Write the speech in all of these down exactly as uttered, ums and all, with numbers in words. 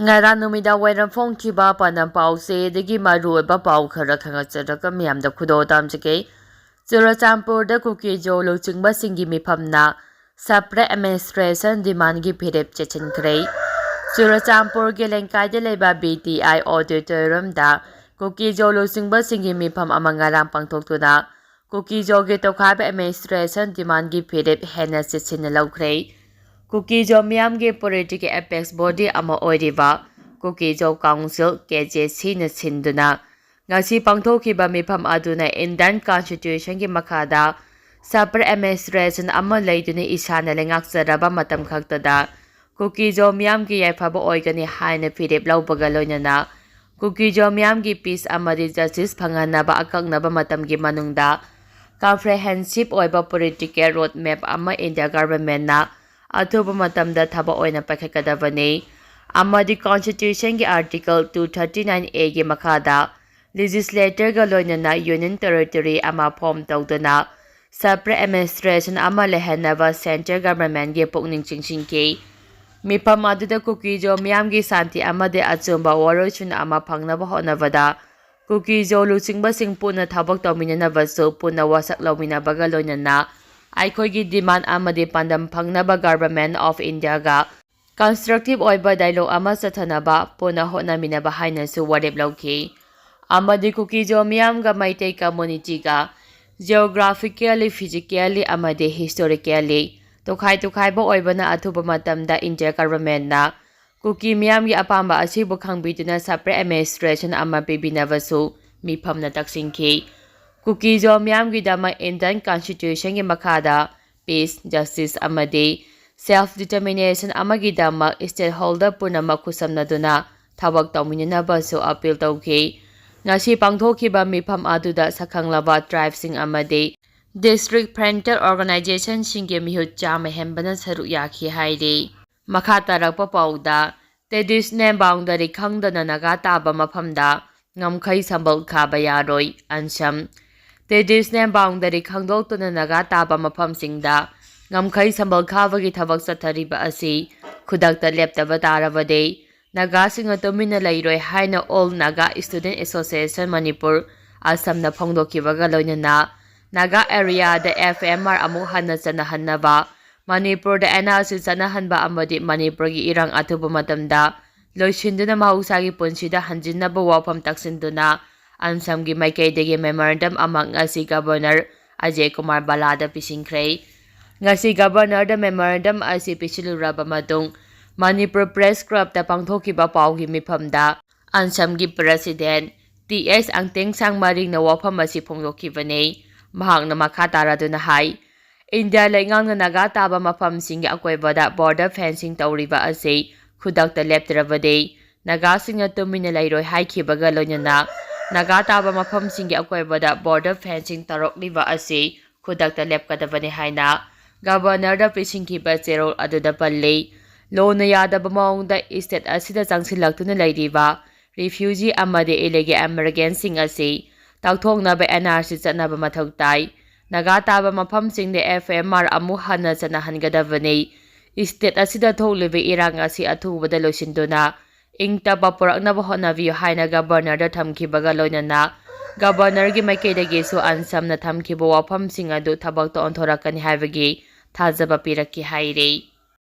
ꯉꯔꯥꯡ ꯅꯨꯃꯤꯗꯥꯡ ꯋꯥꯏꯔꯝ ꯐꯣꯡꯈꯤꯕ ꯄꯥꯟꯗꯝ ꯄꯥꯎꯆꯦꯗꯒꯤ ꯃꯔꯨꯑꯣꯏꯕ ꯄꯥꯎ ꯈꯔ ꯈꯪꯍꯟꯖꯔꯒ ꯃꯤꯌꯥꯝꯗ ꯈꯨꯗꯣꯜ ꯇꯝꯖꯒꯦ꯫ ꯆꯨꯔꯆꯥꯟꯄꯨꯔꯗ ꯀꯨꯀꯤꯖꯣ ꯂꯨꯆꯤꯡꯕꯁꯤꯡꯒꯤ ꯃꯤꯐꯝꯅ separate administration demandꯒꯤ ꯐꯤꯔꯦꯞ ꯆꯦꯠꯁꯤꯟꯈ꯭ꯔꯦ꯫ ꯆꯨꯔꯆꯥꯟꯄꯨꯔꯒꯤ ꯂꯦꯡꯀꯥꯏꯗ ꯂꯩꯕ B T I auditoriumꯗ ꯀꯨꯀꯤꯖꯣ ꯂꯨꯆꯤꯡꯕꯁꯤꯡꯒꯤ ꯃꯤꯐꯝ ꯑꯃ ꯉꯔꯥꯡ ꯄꯥꯡꯊꯣꯛꯇꯨꯅ ꯀꯨꯀꯤꯖꯣꯒꯤ ꯇꯣꯈꯥꯏꯕ administration demandꯒꯤ ꯐꯤꯔꯦꯞ ꯍꯦꯟꯅ ꯆꯦꯠꯁꯤꯟꯅ ꯂꯧꯈ꯭ꯔꯦ꯫ ꯀꯨꯀꯤꯖꯣ ꯃꯤꯌꯥꯝꯒꯤ political apex body ꯑꯃ ꯑꯣꯏꯔꯤꯕ ꯀꯨꯀꯤꯖꯣ Council, K J Cꯅ ꯁꯤꯟꯗꯨꯅ ꯉꯁꯤ ꯄꯥꯡꯊꯣꯛꯈꯤꯕ ꯃꯤꯐꯝ ꯑꯗꯨꯅ Indian Constitutionꯒꯤ ꯃꯈꯥꯗ separate administration ꯑꯃ ꯂꯩꯗꯨꯅ ꯏꯁꯥꯅ ꯂꯩꯉꯥꯛꯆꯔꯕ ꯃꯇꯝ ꯈꯛꯇꯗ ꯀꯨꯀꯤꯖꯣ ꯃꯤꯌꯥꯝꯒꯤ ꯌꯥꯏꯐꯕ ꯑꯣꯏꯒꯅꯤ ꯍꯥꯏꯅ ꯐꯤꯔꯦꯞ ꯂꯧꯕꯒ ꯂꯣꯏꯅꯅ ꯀꯨꯀꯤꯖꯣ ꯃꯤꯌꯥꯝꯒꯤ peace ꯑꯃꯗꯤ justice ꯐꯪꯍꯟꯅꯕ ꯑꯀꯛꯅꯕ ꯃꯇꯝꯒꯤ ꯃꯅꯨꯡꯗ comprehensive ꯑꯣꯏꯕ political road map ꯑꯃ India governmentꯅ ꯑꯊꯨꯕ ꯃꯇꯝꯗ ꯊꯕꯛ ꯑꯣꯏꯅ ꯄꯥꯏꯈꯠꯀꯗꯕꯅꯤ ꯑꯃꯗꯤ Constitutionꯒꯤ Article two thirty nine Aꯒꯤ ꯃꯈꯥꯗ legislatorꯒ ꯂꯣꯏꯅꯅ Union Territory ꯑꯃ form ꯇꯧꯗꯨꯅ separate administration ꯑꯃ ꯂꯩꯍꯟꯅꯕ central governmentꯒꯤ ꯄꯨꯛꯅꯤꯡ ꯆꯤꯡꯁꯤꯟꯈꯤ꯫ ꯃꯤꯐꯝ ꯑꯗꯨꯗ ꯀꯨꯀꯤꯖꯣ ꯃꯤꯌꯥꯝꯒꯤ ꯁꯥꯟꯇꯤ ꯑꯃꯗꯤ ꯑꯆꯨꯝꯕ ꯋꯥꯔꯣꯏꯁꯤꯟ ꯑꯃ ꯐꯪꯅꯕ ꯍꯣꯠꯅꯕꯗ ꯀꯨꯀꯤꯖꯣ ꯂꯨꯆꯤꯡꯕꯁꯤꯡ ꯄꯨꯟꯅ ꯊꯕꯛ ꯇꯧꯃꯤꯟꯅꯅꯕꯁꯨ ꯄꯨꯟꯅ ꯋꯥꯁꯛ ꯂꯧꯃꯤꯟꯅꯕꯒ ꯂꯣꯏꯅꯅ ꯑꯩꯈꯣꯏꯒꯤ demand ꯑꯃꯗꯤ ꯄꯥꯟꯗꯝ ꯐꯪꯅꯕ Government of Indiaꯒ constructive ꯑꯣꯏꯕ dialogue ꯑꯃ ꯆꯠꯊꯅꯕ ꯄꯨꯟꯅ ꯍꯣꯠꯅꯃꯤꯟꯅꯕ ꯍꯥꯏꯅꯁꯨ ꯋꯥꯔꯦꯞ ꯂꯧꯈꯤ꯫ ꯑꯃꯗꯤ ꯀꯨꯀꯤꯖꯣ ꯃꯤꯌꯥꯝꯒ ꯃꯩꯇꯩ communityꯒ geographically, physically ꯑꯃꯗꯤ historically ꯇꯣꯈꯥꯏ ꯇꯣꯈꯥꯏꯕ ꯑꯣꯏꯕꯅ ꯑꯊꯨꯕ ꯃꯇꯝꯗ India governmentꯅ ꯀꯨꯀꯤ ꯃꯤꯌꯥꯝꯒꯤ ꯑꯄꯥꯝꯕ ꯑꯁꯤꯕꯨ ꯈꯪꯕꯤꯗꯨꯅ separate administration ꯑꯃ ꯄꯤꯕꯤꯅꯕꯁꯨ ꯃꯤꯐꯝꯅ ꯇꯛꯁꯤꯟꯈꯤ꯫ ꯀꯨꯀꯤꯖꯣ ꯃꯤꯌꯥꯝꯒꯤꯗꯃꯛ Indian Constitutionꯒꯤ ꯃꯈꯥꯗ peace, justice ꯑꯃꯗꯤ self determination ꯑꯃꯒꯤꯗꯃꯛ stakeholder ꯄꯨꯝꯅꯃꯛ ꯈꯨꯠꯁꯝꯅꯗꯨꯅ ꯊꯕꯛ ꯇꯧꯃꯤꯟꯅꯅꯕꯁꯨ appeal ꯇꯧꯈꯤ꯫ ꯉꯁꯤ ꯄꯥꯡꯊꯣꯛꯈꯤꯕ ꯃꯤꯐꯝ ꯑꯗꯨꯗ ꯁꯛꯈꯪꯂꯕ tribeꯁꯤꯡ ꯑꯃꯗꯤ district frontier organizationꯁꯤꯡꯒꯤ ꯃꯤꯍꯨꯠ ꯆꯥꯝꯃ ꯍꯦꯟꯕꯅ ꯁꯔꯨꯛ ꯌꯥꯈꯤ ꯍꯥꯏꯔꯤ꯫ ꯃꯈꯥ ꯇꯥꯔꯛꯄ ꯄꯥꯎꯗ, traditional boundary ꯈꯪꯗꯅ ꯅꯥꯒꯥ ꯇꯥꯕ ꯃꯐꯝꯗ ꯉꯝꯈꯩ ꯁꯝꯕꯜ ꯈꯥꯕ ꯌꯥꯔꯣꯏ, ꯑꯟꯁꯝ꯫ Traditional boundary ꯈꯪꯗꯣꯛꯇꯨꯅ ꯅꯥꯒꯥ ꯇꯥꯕ ꯃꯐꯝꯁꯤꯡꯗ ꯉꯝꯈꯩ ꯁꯝꯕꯜ ꯈꯥꯕꯒꯤ ꯊꯕꯛ ꯆꯠꯊꯔꯤꯕ ꯑꯁꯤ ꯈꯨꯗꯛꯇ ꯂꯦꯞꯇꯕ ꯇꯥꯔꯕꯗꯤ ꯅꯥꯒꯥꯁꯤꯡꯅ ꯇꯨꯃꯤꯟꯅ ꯂꯩꯔꯣꯏ ꯍꯥꯏꯅ All Naga Student Association Manipur, ꯑꯁꯝꯅ ꯐꯣꯡꯗꯣꯛꯈꯤꯕꯒ ꯂꯣꯏꯅꯅ ꯅꯥꯒꯥ ꯑꯦꯔꯤꯌꯥꯗ F M R ꯑꯃꯨꯛ ꯍꯟꯅ ꯆꯠꯅꯍꯟꯅꯕ, ꯃꯅꯤꯄꯨꯔꯗ N R C ꯆꯠꯅꯍꯟꯕ ꯑꯃꯗꯤ ꯃꯅꯤꯄꯨꯔꯒꯤ ꯏꯔꯥꯡ ꯑꯊꯨꯕ ꯃꯇꯝꯗ ꯂꯣꯏꯁꯤꯟꯗꯨꯅ ꯃꯍꯧꯁꯥꯒꯤ ꯄꯨꯟꯁꯤꯗ ꯍꯟꯖꯤꯟꯅꯕ ꯋꯥꯐꯝ ꯇꯥꯛꯁꯤꯟꯗꯨꯅ ꯑꯟꯁꯝꯒꯤ ꯃꯥꯏꯀꯩꯗꯒꯤ memorandum ꯑꯃ ꯉꯁꯤ Governor ꯑꯖꯌ ꯀꯨꯃꯥꯔ ꯕꯂꯥꯗ ꯄꯤꯁꯤꯟꯈ꯭ꯔꯦ꯫ ꯉꯁꯤ Governorꯗ memorandum ꯑꯁꯤ ꯄꯤꯁꯤꯜꯂꯨꯔꯕ ꯃꯇꯨꯡ, ꯃꯅꯤꯄꯨꯔ Press Clubꯇ ꯄꯥꯡꯊꯣꯛꯈꯤꯕ ꯄꯥꯎꯒꯤ ꯃꯤꯐꯝꯗ ꯑꯟꯁꯝꯒꯤ President T S ꯑꯪꯇꯦꯡꯁꯥꯡ ꯃꯔꯤꯡꯅ ꯋꯥꯐꯝ ꯑꯁꯤ ꯐꯣꯡꯗꯣꯛꯈꯤꯕꯅꯤ꯫ ꯃꯍꯥꯛꯅ ꯃꯈꯥ ꯇꯥꯔꯗꯨꯅ ꯍꯥꯏ, ꯏꯟꯗꯤꯌꯥ ꯂꯩꯉꯥꯛꯅ ꯅꯥꯒꯥ ꯇꯥꯕ ꯃꯐꯝꯁꯤꯡꯒꯤ ꯑꯀꯣꯏꯕꯗ border fencing ꯇꯧꯔꯤꯕ ꯑꯁꯤ ꯈꯨꯗꯛꯇ ꯂꯦꯞꯇ꯭ꯔꯕꯗꯤ ꯅꯥꯒꯥꯁꯤꯡꯅ ꯇꯨꯃꯤꯟꯅ ꯂꯩꯔꯣꯏ ꯍꯥꯏꯈꯤꯕꯒ ꯂꯣꯏꯅꯅ ꯅꯥꯒꯥ ꯇꯥꯕ ꯃꯐꯝꯁꯤꯡꯒꯤ ꯑꯀꯣꯏꯕꯗ border fencing ꯇꯧꯔꯛꯂꯤꯕ ꯑꯁꯤ ꯈꯨꯗꯛꯇ ꯂꯦꯞꯀꯗꯕꯅꯤ ꯍꯥꯏꯅ Governorꯗ ꯄꯤꯁꯤꯟꯈꯤꯕ ꯆꯦꯔꯣꯜ ꯑꯗꯨꯗ ꯄꯜꯂꯤ꯫ ꯂꯣꯅ ꯌꯥꯗꯕ ꯃꯑꯣꯡꯗ state ꯑꯁꯤꯗ ꯆꯪꯁꯤꯜꯂꯛꯇꯨꯅ ꯂꯩꯔꯤꯕ refugee ꯑꯃꯗꯤ illegal immigrantꯁꯤꯡ ꯑꯁꯤ ꯇꯥꯛꯊꯣꯛꯅꯕ N R C ꯆꯠꯅꯕ ꯃꯊꯧ ꯇꯥꯏ꯫ ꯅꯥꯒꯥ ꯇꯥꯕ ꯃꯐꯝꯁꯤꯡꯗ F M R ꯑꯃꯨꯛ ꯍꯟꯅ ꯆꯠꯅꯍꯟꯒꯗꯕꯅꯤ꯫ State ꯑꯁꯤꯗ ꯊꯣꯛꯂꯤꯕ ꯏꯔꯥꯡ ꯑꯁꯤ ꯑꯊꯨꯕꯗ ꯂꯣꯏꯁꯤꯟꯗꯨꯅ ꯏꯪ ꯇꯞꯄ ꯄꯨꯔꯛꯅꯕ ꯍꯣꯠꯅꯕꯤꯌꯨ ꯍꯥꯏꯅ Governorꯗ ꯊꯝꯈꯤꯕꯒ ꯂꯣꯏꯅꯅ Governorꯒꯤ ꯃꯥꯏꯀꯩꯗꯒꯤꯁꯨ ꯑꯟꯁꯝꯅ ꯊꯝꯈꯤꯕ ꯋꯥꯐꯝꯁꯤꯡ ꯑꯗꯨ ꯊꯕꯛꯇ ꯑꯣꯟꯊꯣꯔꯛꯀꯅꯤ ꯍꯥꯏꯕꯒꯤ ꯊꯥꯖꯕ ꯄꯤꯔꯛꯈꯤ ꯍꯥꯏꯔꯤ꯫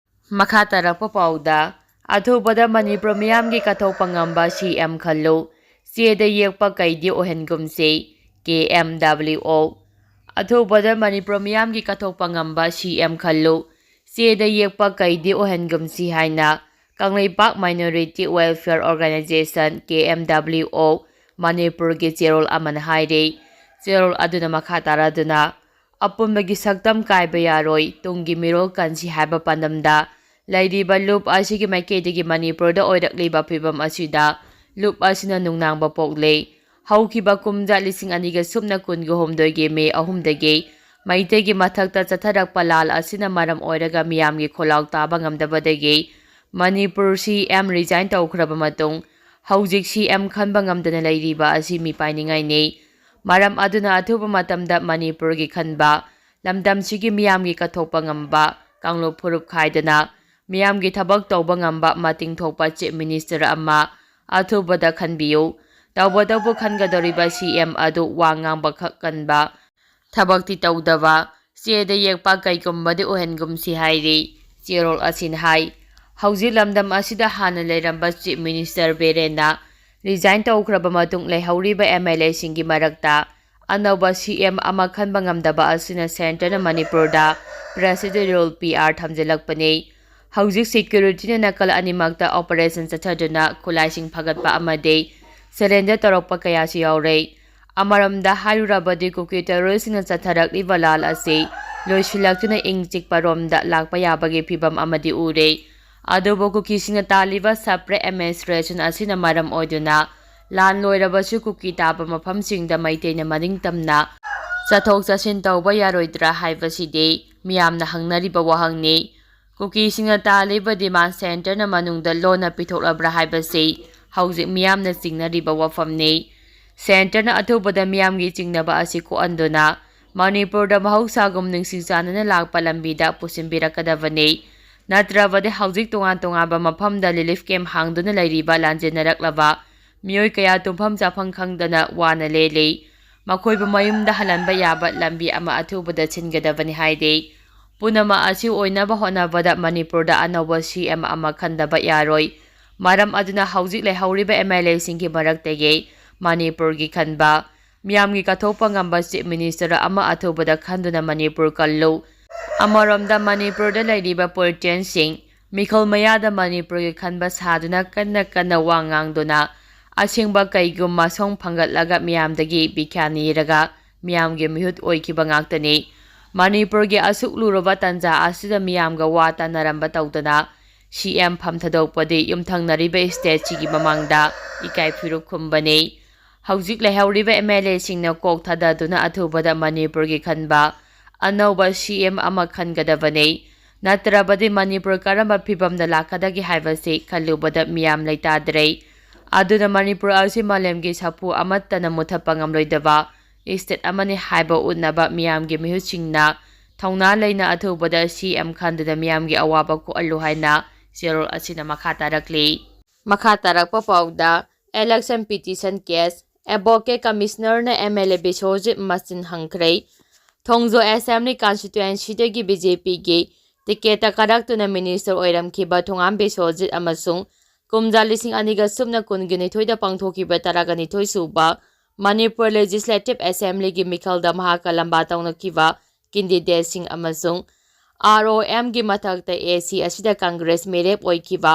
ꯃꯈꯥ ꯇꯥꯔꯛꯄ ꯄꯥꯎꯗ, ꯑꯊꯨꯕꯗ ꯃꯅꯤꯄꯨꯔ ꯃꯤꯌꯥꯝꯒꯤ ꯀꯠꯊꯣꯛꯄ ꯉꯝꯕ C M ꯈꯜꯂꯨ, ꯆꯦꯗ ꯌꯦꯛꯄ ꯀꯩꯗꯤ ꯑꯣꯏꯍꯟꯒꯨꯝꯁꯤ, K M W O꯫ ꯑꯊꯨꯕꯗ ꯃꯅꯤꯄꯨꯔ ꯃꯤꯌꯥꯝꯒꯤ ꯀꯠꯊꯣꯛꯄ ꯉꯝꯕ C M ꯈꯜꯂꯨ, ꯆꯦꯗ ꯌꯦꯛꯄ ꯀꯩꯗꯤ ꯑꯣꯏꯍꯟꯒꯨꯝꯁꯤ ꯍꯥꯏꯅ Kangleipak Minority Welfare Organization, K M W O, ꯃꯅꯤꯄꯨꯔꯒꯤ ꯆꯦꯔꯣꯜ ꯑꯃꯅ ꯍꯥꯏꯔꯤ꯫ ꯆꯦꯔꯣꯜ ꯑꯗꯨꯅ ꯃꯈꯥ ꯇꯥꯔꯗꯨꯅ, "ꯑꯄꯨꯟꯕꯒꯤ ꯁꯛꯇꯝ ꯀꯥꯏꯕ ꯌꯥꯔꯣꯏ, ꯇꯨꯡꯒꯤ ꯃꯤꯔꯣꯜ ꯀꯟꯁꯤ" ꯍꯥꯏꯕ ꯄꯥꯟꯗꯝꯗ ꯂꯩꯔꯤꯕ ꯂꯨꯞ ꯑꯁꯤꯒꯤ ꯃꯥꯏꯀꯩꯗꯒꯤ ꯃꯅꯤꯄꯨꯔꯗ ꯑꯣꯏꯔꯛꯂꯤꯕ ꯐꯤꯕꯝ ꯑꯁꯤꯗ ꯂꯨꯞ ꯑꯁꯤꯅ ꯅꯨꯡꯅꯥꯡꯕ ꯄꯣꯛꯂꯦ꯫ ꯍꯧꯈꯤꯕ ꯀꯨꯝꯖꯥ ꯂꯤꯁꯤꯡ ꯑꯅꯤꯒ ꯁꯨꯞꯅ ꯀꯨꯟꯒ ꯍꯨꯝꯗꯣꯏꯒꯤ ꯃꯦ ꯑꯍꯨꯝꯗꯒꯤ ꯃꯩꯇꯩꯒꯤ ꯃꯊꯛꯇ ꯆꯠꯊꯔꯛꯄ ꯂꯥꯜ ꯑꯁꯤꯅ ꯃꯔꯝ ꯑꯣꯏꯔꯒ ꯃꯤꯌꯥꯝꯒꯤ ꯈꯣꯜꯂꯥꯎ ꯇꯥꯕ ꯉꯝꯗꯕꯗꯒꯤ ꯃꯅꯤꯄꯨꯔ C M resign ꯇꯧꯈ꯭ꯔꯕ ꯃꯇꯨꯡ ꯍꯧꯖꯤꯛ C M ꯈꯟꯕ ꯉꯝꯗꯅ ꯂꯩꯔꯤꯕ ꯑꯁꯤ ꯃꯤꯄꯥꯏꯅꯤꯡꯉꯥꯏꯅꯤ꯫ ꯃꯔꯝ ꯑꯗꯨꯅ ꯑꯊꯨꯕ ꯃꯇꯝꯗ ꯃꯅꯤꯄꯨꯔꯒꯤ ꯈꯟꯕ ꯂꯝꯗꯝꯁꯤꯒꯤ ꯃꯤꯌꯥꯝꯒꯤ ꯀꯠꯊꯣꯛꯄ ꯉꯝꯕ ꯀꯥꯡꯂꯨꯞ ꯐꯨꯔꯨꯞ ꯈꯥꯏꯗꯅ ꯃꯤꯌꯥꯝꯒꯤ ꯊꯕꯛ ꯇꯧꯕ ꯉꯝꯕ ꯃꯇꯤꯡ ꯊꯣꯛꯄ Chief Minister ꯑꯃ ꯑꯊꯨꯕꯗ ꯈꯟꯕꯤꯌꯨ꯫ ꯇꯧꯕꯇꯕꯨ ꯈꯟꯒꯗꯧꯔꯤꯕ C M ꯑꯗꯨ ꯋꯥ ꯉꯥꯡꯕ ꯈꯛ ꯀꯟꯕ, ꯊꯕꯛꯇꯤ ꯇꯧꯗꯕ, ꯆꯦꯗ ꯌꯦꯛꯄ ꯀꯩꯒꯨꯝꯕꯗꯤ ꯑꯣꯏꯍꯟꯒꯨꯝꯁꯤ ꯍꯥꯏꯔꯤ꯫ ꯆꯦꯔꯣꯜ ꯑꯁꯤꯅ ꯍꯥꯏ, ꯍꯧꯖꯤꯛ ꯂꯝꯗꯝ ꯑꯁꯤꯗ ꯍꯥꯟꯅ ꯂꯩꯔꯝꯕ Chief Minister ꯕꯤꯔꯦꯟꯅ resign ꯇꯧꯈ꯭ꯔꯕ ꯃꯇꯨꯡ ꯂꯩꯍꯧꯔꯤꯕ M L A ꯁꯤꯡꯒꯤ ꯃꯔꯛꯇ ꯑꯅꯧꯕ C M ꯑꯃ ꯈꯟꯕ ꯉꯝꯗꯕ ꯑꯁꯤꯅ centreꯅ ꯃꯅꯤꯄꯨꯔꯗ presidential rule P R ꯊꯝꯖꯤꯜꯂꯛꯄꯅꯤ꯫ ꯍꯧꯖꯤꯛ securityꯅ ꯅꯥꯀꯜ ꯑꯅꯤꯃꯛꯇ operation ꯆꯠꯊꯗꯨꯅ ꯈꯨꯠꯂꯥꯏꯁꯤꯡ ꯐꯒꯠꯄ ꯑꯃꯗꯤ surrender ꯇꯧꯔꯛꯄ ꯀꯌꯥꯁꯨ ꯌꯥꯎꯔꯦ꯫ ꯑꯃꯔꯣꯝꯗ ꯍꯥꯏꯔꯨꯔꯕꯗꯤ ꯀꯨꯀꯤ terroristꯁꯤꯡꯅ ꯆꯠꯊꯔꯛꯂꯤꯕ ꯂꯥꯜ ꯑꯁꯤ ꯂꯣꯏꯁꯤꯜꯂꯛꯇꯨꯅ ꯏꯪ ꯆꯤꯛꯄ ꯔꯣꯝꯗ ꯂꯥꯛꯄ ꯌꯥꯕꯒꯤ ꯐꯤꯕꯝ ꯑꯃꯗꯤ ꯎꯔꯦ꯫ ꯑꯗꯨꯕꯨ ꯀꯨꯀꯤꯁꯤꯡꯅ ꯇꯥꯜꯂꯤꯕ separate administrationꯑꯁꯤꯅ ꯃꯔꯝ ꯑꯣꯏꯗꯨꯅ ꯂꯥꯟ ꯂꯣꯏꯔꯕꯁꯨ ꯀꯨꯀꯤ ꯇꯥꯕ ꯃꯐꯝꯁꯤꯡꯗ ꯃꯩꯇꯩꯅ ꯃꯅꯤꯡ ꯇꯝꯅ ꯆꯠꯊꯣꯛ ꯆꯠꯁꯤꯟ ꯇꯧꯕ ꯌꯥꯔꯣꯏꯗ꯭ꯔꯥ ꯍꯥꯏꯕꯁꯤꯗꯤ ꯃꯤꯌꯥꯝꯅ ꯍꯪꯅꯔꯤꯕ ꯋꯥꯍꯪꯅꯤ꯫ ꯀꯨꯀꯤꯁꯤꯡꯅ ꯇꯥꯜꯂꯤꯕ demand centreꯅ ꯃꯅꯨꯡꯗ ꯂꯣꯟꯅ ꯄꯤꯊꯣꯛꯂꯕ꯭ꯔꯥ ꯍꯥꯏꯕꯁꯤ ꯍꯧꯖꯤꯛ ꯃꯤꯌꯥꯝꯅ ꯆꯤꯡꯅꯔꯤꯕ ꯋꯥꯐꯝꯅꯤ꯫ Centreꯅ ꯑꯊꯨꯕꯗ ꯃꯤꯌꯥꯝꯒꯤ ꯆꯤꯡꯅꯕ ꯑꯁꯤ ꯀꯣꯛꯍꯟꯗꯨꯅ ꯃꯅꯤꯄꯨꯔꯗ ꯃꯍꯧꯁꯥꯒꯨꯝ ꯅꯨꯡꯁꯤ ꯆꯥꯟꯅꯅ ꯂꯥꯛꯄ ꯂꯝꯕꯤꯗ ꯄꯨꯁꯤꯟꯕꯤꯔꯛꯀꯗꯕꯅꯤ꯫ ꯅꯠꯇ꯭ꯔꯕꯗꯤ ꯍꯧꯖꯤꯛ ꯇꯣꯉꯥꯟ ꯇꯣꯉꯥꯟꯕ ꯃꯐꯝꯗ relief camp ꯍꯥꯡꯗꯨꯅ ꯂꯩꯔꯤꯕ ꯂꯥꯟꯖꯦꯟꯅꯔꯛꯂꯕ ꯃꯤꯑꯣꯏ ꯀꯌꯥ ꯇꯨꯝꯐꯝ ꯆꯥꯐꯝ ꯈꯪꯗꯅ ꯋꯥꯅ ꯂꯦꯜꯂꯤ꯫ ꯃꯈꯣꯏꯕꯨ ꯃꯌꯨꯝꯗ ꯍꯜꯍꯟꯕ ꯌꯥꯕ ꯂꯝꯕꯤ ꯑꯃ ꯑꯊꯨꯕꯗ ꯁꯤꯟꯒꯗꯕꯅꯤ ꯍꯥꯏꯔꯤ꯫ ꯄꯨꯝꯅꯃꯛ ꯑꯁꯤ ꯑꯣꯏꯅꯕ ꯍꯣꯠꯅꯕꯗ ꯃꯅꯤꯄꯨꯔꯗ ꯑꯅꯧꯕ C M ꯑꯃ ꯈꯟꯗꯕ ꯌꯥꯔꯣꯏ꯫ ꯃꯔꯝ ꯑꯗꯨꯅ ꯍꯧꯖꯤꯛ ꯂꯩꯍꯧꯔꯤꯕ M L Aꯁꯤꯡꯒꯤ ꯃꯔꯛꯇꯒꯤ ꯃꯅꯤꯄꯨꯔꯒꯤ ꯈꯟꯕ, ꯃꯤꯌꯥꯝꯒꯤ ꯀꯠꯊꯣꯛꯄ ꯉꯝꯕ Chief Minister ꯑꯃ ꯑꯊꯨꯕꯗ ꯈꯟꯗꯨꯅ ꯃꯅꯤꯄꯨꯔ ꯀꯜꯂꯨ꯫ ꯑꯃꯔꯣꯝꯗ ꯃꯅꯤꯄꯨꯔꯗ ꯂꯩꯔꯤꯕ politicianꯁꯤꯡ ꯃꯤꯈꯜ ꯃꯌꯥꯗ ꯃꯅꯤꯄꯨꯔꯒꯤ ꯈꯟꯕ ꯁꯥꯗꯨꯅ ꯀꯟꯅ ꯀꯟꯅ ꯋꯥ ꯉꯥꯡꯗꯨꯅ ꯑꯁꯦꯡꯕ ꯀꯩꯒꯨꯝ ꯃꯁꯣꯡ ꯐꯪꯒꯠꯂꯒ ꯃꯤꯌꯥꯝꯗꯒꯤ ꯕꯤꯈ꯭ꯌꯥ ꯅꯤꯔꯒ ꯃꯤꯌꯥꯝꯒꯤ ꯃꯤꯍꯨꯠ ꯑꯣꯏꯈꯤꯕ ꯉꯥꯛꯇꯅꯤ꯫ ꯃꯅꯤꯄꯨꯔꯒꯤ ꯑꯁꯨꯛ ꯂꯨꯔꯕ ꯇꯥꯟꯖꯥ ꯑꯁꯤꯗ ꯃꯤꯌꯥꯝꯒ ꯋꯥ ꯇꯥꯅꯔꯝꯕ ꯇꯧꯗꯅ C M ꯐꯝ ꯊꯥꯗꯣꯛꯄꯗꯤ ꯌꯨꯝꯊꯪꯅꯔꯤꯕ stateꯁꯤꯒꯤ ꯃꯃꯥꯡꯗ ꯏꯀꯥꯏ ꯐꯤꯔꯨꯛ ꯈꯨꯝꯕꯅꯤ꯫ ꯍꯧꯖꯤꯛ ꯂꯩꯍꯧꯔꯤꯕ M L Aꯁꯤꯡꯅ ꯀꯣꯛ ꯊꯥꯗꯗꯨꯅ ꯑꯊꯨꯕꯗ ꯃꯅꯤꯄꯨꯔꯒꯤ ꯈꯟꯕ ꯑꯅꯧꯕ C M ꯑꯃ ꯈꯟꯒꯗꯕꯅꯤ꯫ ꯅꯠꯇ꯭ꯔꯕꯗꯤ ꯃꯅꯤꯄꯨꯔ ꯀꯔꯝꯕ ꯐꯤꯕꯝꯗ ꯂꯥꯛꯀꯗꯒꯦ ꯍꯥꯏꯕꯁꯤ ꯈꯜꯂꯨꯕꯗ ꯃꯤꯌꯥꯝ ꯂꯩꯇꯥꯗ꯭ꯔꯦ꯫ ꯑꯗꯨꯅ ꯃꯅꯤꯄꯨꯔ ꯑꯁꯤ ꯃꯥꯂꯦꯝꯒꯤ ꯁꯥꯐꯨ ꯑꯃꯠꯇꯅ ꯃꯨꯊꯠꯄ ꯉꯝꯂꯣꯏꯗꯕ state ꯑꯃꯅꯤ ꯍꯥꯏꯕ ꯎꯠꯅꯕ ꯃꯤꯌꯥꯝꯒꯤ ꯃꯤꯍꯨꯠꯁꯤꯡꯅ ꯊꯧꯅꯥ ꯂꯩꯅ ꯑꯊꯨꯕꯗ ꯁꯤ ꯑꯦꯝ ꯈꯟꯗꯨꯅ ꯃꯤꯌꯥꯝꯒꯤ ꯑꯋꯥꯕ ꯀꯣꯛꯍꯜꯂꯨ ꯍꯥꯏꯅ ꯆꯦꯔꯣꯜ ꯑꯁꯤꯅ ꯃꯈꯥ ꯇꯥꯔꯛꯂꯤ꯫ ꯃꯈꯥ ꯇꯥꯔꯛꯄ ꯄꯥꯎꯗ, election petition case, advocate commissionerꯅ M L A Biswajit ꯃꯆꯤꯟ ꯍꯪꯈ꯭ꯔꯦ꯫ ꯊꯣꯡꯖꯣ Assembly constituencyꯗꯒꯤ B J Pꯒꯤ ticketꯇ ꯀꯥꯔꯛꯇꯨꯅ minister ꯑꯣꯏꯔꯝꯈꯤꯕ ꯊꯣꯉꯥꯝ ꯕꯤꯁ꯭ꯋꯖꯤꯠ ꯑꯃꯁꯨꯡ ꯀꯨꯝꯖꯥ ꯂꯤꯁꯤꯡ ꯑꯅꯤꯒ ꯁꯨꯞꯅ ꯀꯨꯟꯒ ꯅꯤꯊꯣꯏꯗ ꯄꯥꯡꯊꯣꯛꯈꯤꯕ ꯇꯔꯥꯒ ꯅꯤꯊꯣꯏ ꯁꯨꯕ Manipur Legislative Assemblyꯒꯤ ꯃꯤꯈꯜꯗ ꯃꯍꯥꯛꯀ ꯂꯝꯕꯥ ꯇꯧꯅꯈꯤꯕ candidateꯁꯤꯡ ꯑꯃꯁꯨꯡ R O Mꯒꯤ ꯃꯊꯛꯇ A C ꯑꯁꯤꯗ Congress ꯃꯤꯔꯦꯞ ꯑꯣꯏꯈꯤꯕ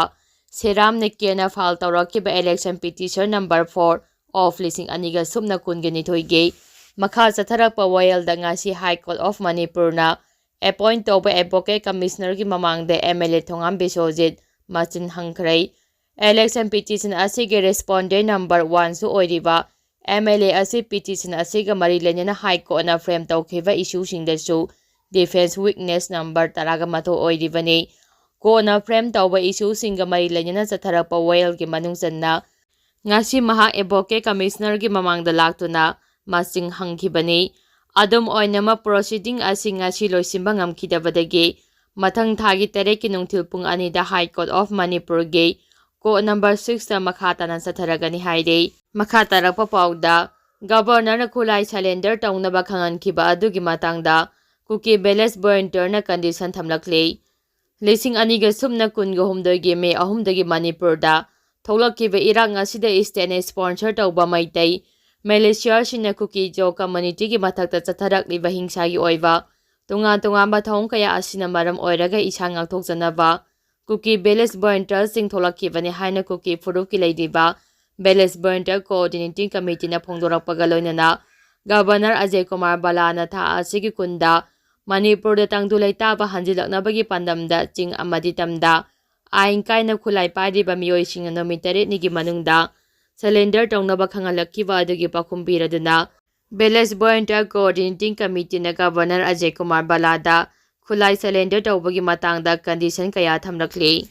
ꯁꯦꯔꯥꯝ ꯅꯤꯀꯦꯅ file ꯇꯧꯔꯛꯈꯤꯕ election petition number four of ꯂꯤꯁꯤꯡ ꯑꯅꯤꯒ ꯁꯨꯞꯅ ꯀꯨꯟꯒ ꯅꯤꯊꯣꯏꯒꯤ ꯃꯈꯥ ꯆꯠꯊꯔꯛꯄ ꯋꯥꯌꯦꯜꯗ ꯉꯁꯤ High Court of Manipurꯅ appoint ꯇꯧꯕ advocate commissionerꯒꯤ ꯃꯃꯥꯡꯗ M L A ꯊꯣꯉꯥꯝ ꯕꯤꯁ꯭ꯋꯖꯤꯠ ꯃꯆꯤꯟ ꯍꯪꯈ꯭ꯔꯦ꯫ Election petition ꯑꯁꯤꯒꯤ respondent number oneꯁꯨ ꯑꯣꯏꯔꯤꯕ M L A ꯑꯁꯤ petition ꯑꯁꯤꯒ ꯃꯔꯤ ꯂꯩꯅꯅ High Courtꯅ frame ꯇꯧꯈꯤꯕ issueꯁꯤꯡꯗꯁꯨ defense witness number ꯇꯔꯥꯒ ꯃꯥꯊꯣꯏ ꯑꯣꯏꯔꯤꯕꯅꯤ꯫ Courtꯅ frame ꯇꯧꯕ issueꯁꯤꯡꯒ ꯃꯔꯤ ꯂꯩꯅꯅ ꯆꯠꯊꯔꯛꯄ ꯋꯥꯌꯦꯜꯒꯤ ꯃꯅꯨꯡ ꯆꯟꯅ ꯉꯁꯤ ꯃꯍꯥꯛ advocate commissionerꯒꯤ ꯃꯃꯥꯡꯗ ꯂꯥꯛꯇꯨꯅ ꯃꯁꯤꯡ ꯍꯪꯈꯤꯕꯅꯤ꯫ ꯑꯗꯨꯝ ꯑꯣꯏꯅꯃꯛ, proceeding ꯑꯁꯤ ꯉꯁꯤ ꯂꯣꯏꯁꯤꯟꯕ ꯉꯝꯈꯤꯗꯕꯗꯒꯤ ꯃꯊꯪ ꯊꯥꯒꯤ ꯇꯔꯦꯠꯀꯤ ꯅꯨꯡꯊꯤꯜ ꯄꯨꯡ ꯑꯅꯤꯗ High Court of Manipurꯒꯤ court number sixꯇ ꯃꯈꯥ ꯇꯥꯅ ꯆꯠꯊꯔꯒꯅꯤ ꯍꯥꯏꯔꯤ꯫ ꯃꯈꯥ ꯇꯥꯔꯛꯄ ꯄꯥꯎꯗ, Governorꯅ ꯈꯨꯠꯂꯥꯏ surrender ꯇꯧꯅꯕ ꯈꯪꯍꯟꯈꯤꯕ ꯑꯗꯨꯒꯤ ꯃꯇꯥꯡꯗ Kuki Village Volunteerꯅ condition ꯊꯝꯂꯛꯂꯤ꯫ ꯂꯤꯁꯤꯡ ꯑꯅꯤꯒ ꯁꯨꯞꯅ ꯀꯨꯟꯒ ꯍꯨꯝꯗꯣꯏꯒꯤ May ꯑꯍꯨꯝꯗꯒꯤ ꯃꯅꯤꯄꯨꯔꯗ ꯊꯣꯛꯂꯛꯈꯤꯕ ꯏꯔꯥꯡ ꯑꯁꯤꯗ stateꯅ sponsor ꯇꯧꯕ ꯃꯩꯇꯩ militiaꯁꯤꯡꯅ ꯀꯨꯀꯤ ꯖꯣ communityꯒꯤ ꯃꯊꯛꯇ ꯆꯠꯊꯔꯛꯂꯤꯕ ꯍꯤꯡꯁꯥꯒꯤ ꯑꯣꯏꯕ ꯇꯣꯉꯥꯟ ꯇꯣꯉꯥꯟꯕ ꯊꯧꯑꯣꯡ ꯀꯌꯥ ꯑꯁꯤꯅ ꯃꯔꯝ ꯑꯣꯏꯔꯒ ꯏꯁꯥ ꯉꯥꯛꯊꯣꯛꯆꯅꯕ ꯀꯨꯀꯤ village volunteerꯁꯤꯡ ꯊꯣꯛꯂꯛꯈꯤꯕꯅꯤ ꯍꯥꯏꯅ ꯀꯨꯀꯤ ꯐꯨꯔꯨꯞꯀꯤ ꯂꯩꯔꯤꯕ Village Volunteer Coordinating Committeeꯅ ꯐꯣꯡꯗꯣꯔꯛꯄꯒ ꯂꯣꯏꯅꯅ Governor ꯑꯖꯌ ꯀꯨꯃꯥꯔ ꯕꯂꯥꯅ ꯊꯥ ꯑꯁꯤꯒꯤ ꯀꯨꯟꯗ ꯃꯅꯤꯄꯨꯔꯗ ꯇꯪꯗꯨ ꯂꯩꯇꯥꯕ ꯍꯟꯖꯤꯜꯂꯛꯅꯕꯒꯤ ꯄꯥꯟꯗꯝꯗ ꯆꯤꯡ ꯑꯃꯗꯤ ꯇꯝꯗ ꯑꯥꯏꯟ ꯀꯥꯏꯅ ꯈꯨꯠꯂꯥꯏ ꯄꯥꯏꯔꯤꯕ ꯃꯤꯑꯣꯏꯁꯤꯡꯅ ꯅꯨꯃꯤꯠ ꯇꯔꯦꯠꯅꯤꯒꯤ ꯃꯅꯨꯡꯗ surrender ꯇꯧꯅꯕ ꯈꯪꯍꯜꯂꯛꯈꯤꯕ ꯑꯗꯨꯒꯤ ꯄꯥꯎꯈꯨꯝ ꯄꯤꯔꯗꯨꯅ Village Volunteer Coordinating Committeeꯅ Governor Ajay Kumar ꯕꯂꯥꯗ ꯈꯨꯠꯂꯥꯏ surrender ꯇꯧꯕꯒꯤ ꯃꯇꯥꯡꯗ condition ꯀꯌꯥ ꯊꯝꯂꯛꯂꯤ꯫